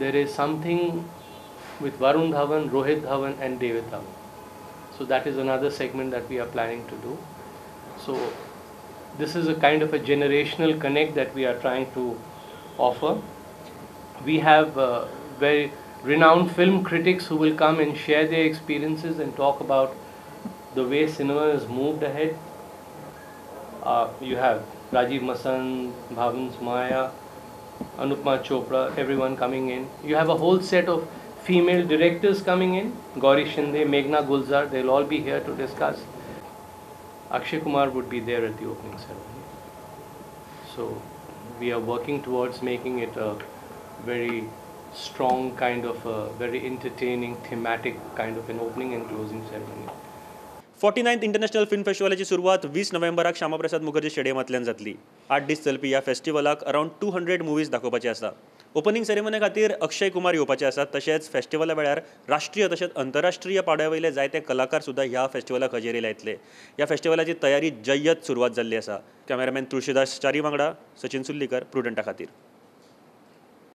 There is something with Varun Dhawan, Rohit Dhawan and David Dhawan. So that is another segment that we are planning to do. So this is a kind of a generational connect that we are trying to offer. We have very renowned film critics who will come and share their experiences and talk about the way cinema has moved ahead. You have Rajiv Masand, Bhavin Sumaya, Anupama Chopra, everyone coming in. You have a whole set of female directors coming in, Gauri Shinde, Meghna Gulzar, they'll all be here to discuss. Akshay Kumar would be there at the opening ceremony. So we are working towards making it a very strong kind of a very entertaining, thematic kind of an opening and closing ceremony. 49th international film फेस्टिवलाची सुरवात 20 नोव्हेंबराक श्यामाप्रसाद मुखर्जी स्टेडियमांतल्यान जातली. 8 दीस चलपी ह्या फेस्टिवलाक around 200 movies दाखोवपाचे आसा. Opening ceremony खातीर अक्षय कुमार येवपाचे आसात. तशेंच फेस्टिवला वेळार राष्ट्रीय तशेंच अंतरराष्ट्रीय पांवड्या वयले जायते कलाकार सुद्दां ह्या फेस्टिवलाक हजेरी लायतले. ह्या फेस्टिवलाची तयारी जय्यत सुरवात जाल्ली आसा. कॅमेरामॅन तुळशीदास च्यारी वांगडा सचिन सुर्लीकर, प्रुडंटा खातीर.